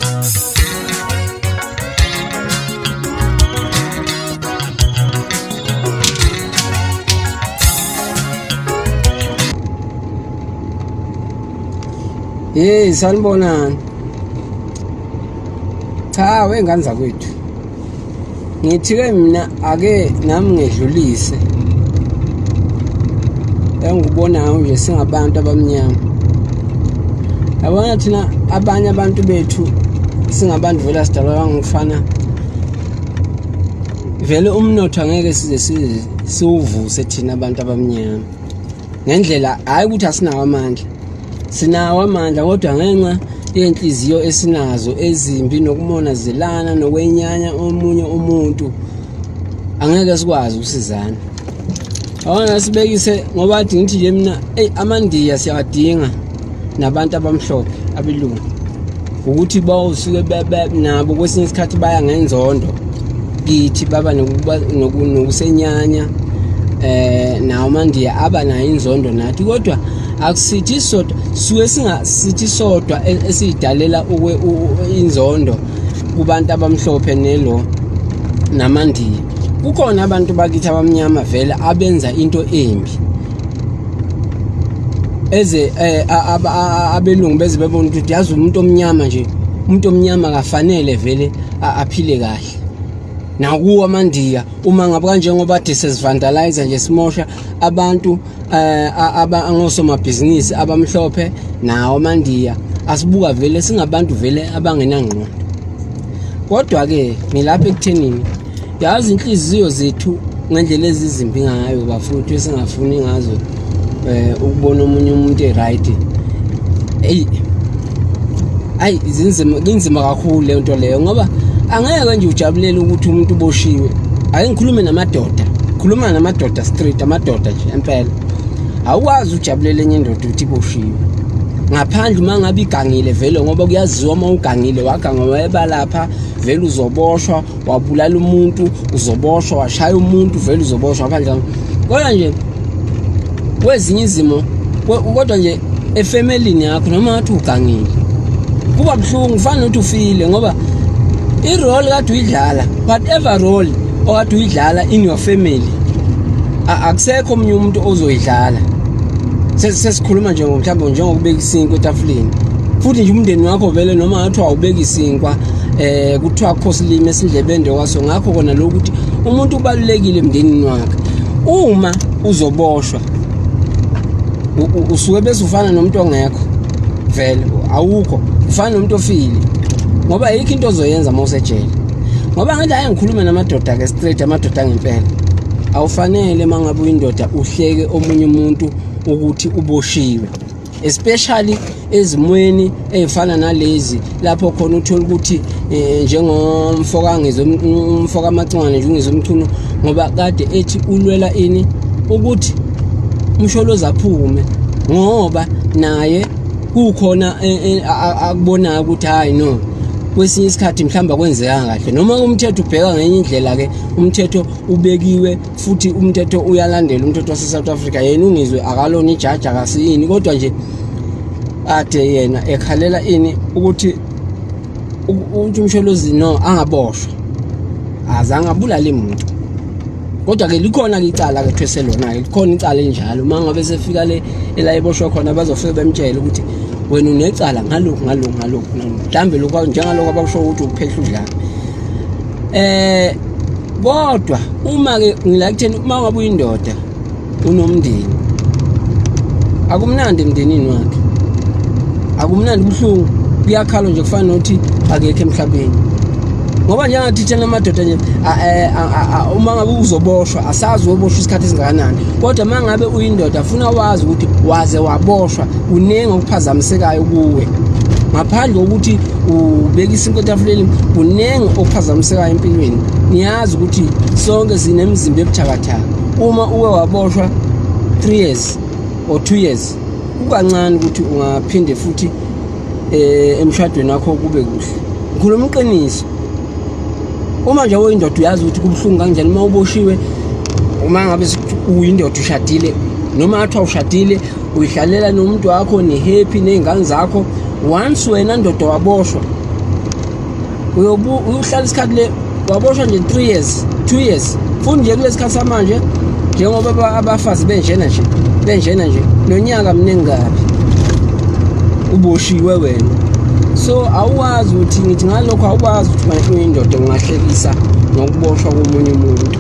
Hey, sanibonani. Cha, wengane zakwethu. Ngithi ke mina ake nami ngedlulise. Engikubonayo nje singabantu abamnyama. Yabona thina abanye abantu bethu singabantu vele sidalwa ngokufana. Vele umnotho angeke size siwuvuse thina abantu abamnyama. Ngendlela hayi ukuthi asinawo amandla. Sinawo amandla kodwa ngenxa yenhliziyo esinazo ezimbi nokumonazelana nokwenyanya omunye umuntu angeke sikwazi ukusizana. Awona sibekise ngoba athi ngithi nje mina eyi amandiya siyawadinga nabantu abamhlophe abelungu ukuthi bawusuke nabo kwesinye isikhathi baya ngenzondo kithi baba nokusenyanya eh nawo amandiya aba nayo inzondo nathi kodwa akusithi sodwa suke singasithi sodwa esiyidalela inzondo kubantu abamhlophe nelo namandiya kukhona abantu bakithi abamnyama vele abenza into embi eze eh, abelungu beze bebona ukuthi yazi umuntu omnyama nje umuntu omnyama akafanele vele aphile kahle nakuwo amandiya uma ngabe kanjengoba ade sesivandalize nje simosha abantu eh abangosomabhizinisi abamhlophe nawo amandiya asibuka vele singabantu vele abangenangqondo kodwa ke ngilapha ekuthenini yazi inhliziyo zethu ngendlela ezizimbi ngayo bafuthu esingafuni ngazo eh ukubona omunye umuntu eright hey ayi zinzima kunzima kakhulu le nto leyo ngoba angeke nje ujabulele ukuthi umuntu uboshiwe ake ngikhulume namadoda khuluma namadoda straight amadoda nje empela awukwazi ujabulela enye indoda ukuthi iboshiwe ngaphandle uma ngabe igangile vele ngoba kuyaziwa uma ugangile waganga weba lapha vele uzoboshwa wabulala umuntu uzoboshwa washaya umuntu vele uzoboshwa ngaphandle kodwa nje kwezinye izimo kodwa nje efemelini yakho noma ngathi ugangile kuba buhlungu kufana nokuthi ufile ngoba i-role kade uyidlala whatever role okade uyidlala in your family akusekho omunye umuntu ozoyidlala sesikhuluma nje mhlawumbe njengokubeka isinkwa etafuleni futhi nje umndeni wakho vele noma ngathi awubeka isinkwa eh kuthiwa kho silime esindlebeni kwaso ngakho kona lokhu ukuthi umuntu ubalulekile emndenini wakhe uma uzoboshwa usuke bese ufana nomuntu ongekho vele awukho ufana nomuntu ofile ngoba ayikho into ozoyenza uma usejele ngoba ngathi hayi ngikhulume namadoda ke straight amadoda angempela awufanele uma ngabe uyindoda uhleke omunye umuntu ukuthi uboshiwe especially ezimweni ezifana nalezi lapho khona uthola ukuthi eh, njengomfoka ngizwe umfoka amacingwane nje ungizwe umchunu ngoba kade ethi ulwela ini ukuthi umsholozi aphume ngoba naye kukhona eh, eh, akubonayo ukuthi hayi no kwesinye isikhathi mhlawumbe akwenzekanga kahle noma umthetho ubheka ngenye indlela ke umthetho ubekiwe futhi umthetho uyalandela umthetho wase-South Africa yena ungizwe akalona ijaji akasiyini kodwa nje ade yena ekhalela ini ukuthi ukuthi umsholozi no angaboshwa azange abulale muntu kodwa ke likhona ke icala ke thwese lona ke likhona icala enjalo uma ngabe sefika le ela eboshwa khona bazofike bemtshele ukuthi wena unecala ngalokhu ngalokhu ngalokhu mhlawumbe lokho njengalokho abakusho ukuthi ukuphehla udlame eh kodwa uma ke ngila kutheni uma ngabe uyindoda unomndeni akumnandi emndenini wakhe akumnandi kubuhlungu kuyakhala nje kufana nokuthi akekho emhlabeni ngoba njengathi thina amadoda nje e, uma ngabe uzoboshwa asazi uyoboshwa isikhathi esingakanani kodwa uma ngabe uyindoda funa wazi ukuthi waze waboshwa kuningi okuphazamisekayo kuwe ngaphandle kokuthi ubeka isinkwa etafuleni kuningi okuphazamisekayo empilweni niyazi ukuthi sonke sinemizimba ebuthakathaka uma uke waboshwa 3 years or 2 years kukancane ukuthi ungaphinde futhi eh emshadweni wakho kube kuhle ngikhuluma iqiniso uma nje uyindoda uyazi ukuthi kubuhlungu kanjani uma uboshiwe uma ngabe uyindoda ushadile noma athiwa ushadile uyihlalela nomuntu wakho ni-happy ney'ngane zakho once wena ndoda waboshwa Uyobu uyohlala isikhathi le waboshwa nje 3 years, 2 years. Futhi nje kulesikhathi samanje njengoba abafazi benjena nje, benjena nje nonyaka mningi kabi. Uboshiwe wena. So awuwazi ukuthi ngithi ngalokho awukwazi ukuthi uyindoda ungahlekisa ngokuboshwa komunye umuntu.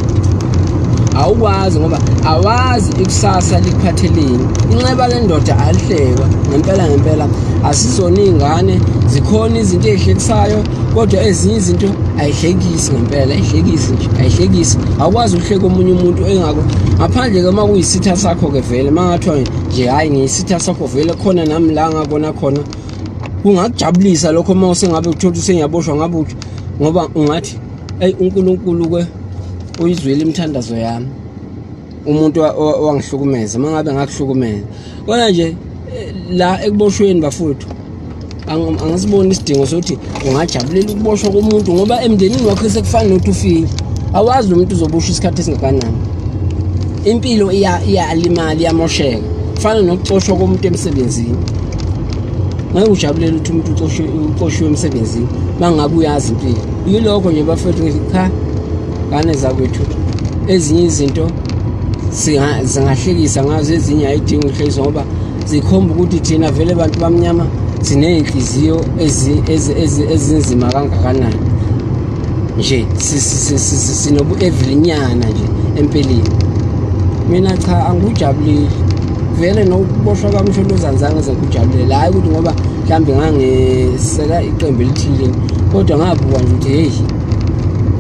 Awukwazi ngoba awazi ikusasa likuphatheleni. Inxeba lendoda alihlekwa ngempela ngempela. Asizona iy'ngane, zikhona izinto ey'hlekisayo kodwa ezinye izinto ayihlekisi ngempela, ayihlekisi nje, ayihlekisi. Awukwazi ukuhleka omunye umuntu engako ngaphandle-ke uma kuyisitha sakho-ke vele, uma ngathiwa nje hhayi ngiyisitha sakho vele khona nami la ngakona khona kungakujabulisa lokho uma usengabe uthola ukuthi sengiyaboshwa ngabe uthi ngoba ungathi eyi uNkulunkulu-ke uyizwile imithandazo yami umuntu owangihlukumeza uma ngabe ngakuhlukumeza kodwa nje eh, la ekuboshweni bafowethu angisiboni isidingo sokuthi ungajabulela ukuboshwa komuntu ngoba emndenini wakho sekufana nokuthi ufile awazi lo muntu uzoboshwa isikhathi esingakanani impilo iyalimala iyamosheka kufana nokuxoshwa komuntu emsebenzini ngeke ujabulele ukuthi umuntu uxoshiwe emsebenzini mangabe uyazi impilo yilokho nje bafethu ngithi cha ngane zakwethu ezinye izinto zingahlekisa ngazo ezinye ayidingi ukuhlekiswa ngoba zikhomba ukuthi thina vele bantu bamnyama siney'nhliziyo ezinzima kangakanani nje sinobu-evilinyana nje empeleni mina cha angikujabuleli vele nokuboshwa kwamsholozi angizange ngize ngikujabulele hhayi ukuthi ngoba mhlawumbe ngangiseka iqembu elithile kodwa ngabuka nje ukuthi heyi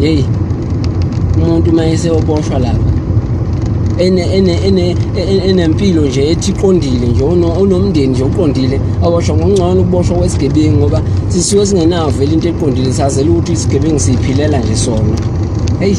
heyi umuntu uma eseyoboshwa lapha enempilo nje ethi iqondile nje onomndeni nje uqondile aboshwa ngokungcono ukuboshwa kwesigebengu ngoba sisuke singenayo vele into eqondile sazela ukuthi isigebengu siyiphilela nje sona heyi.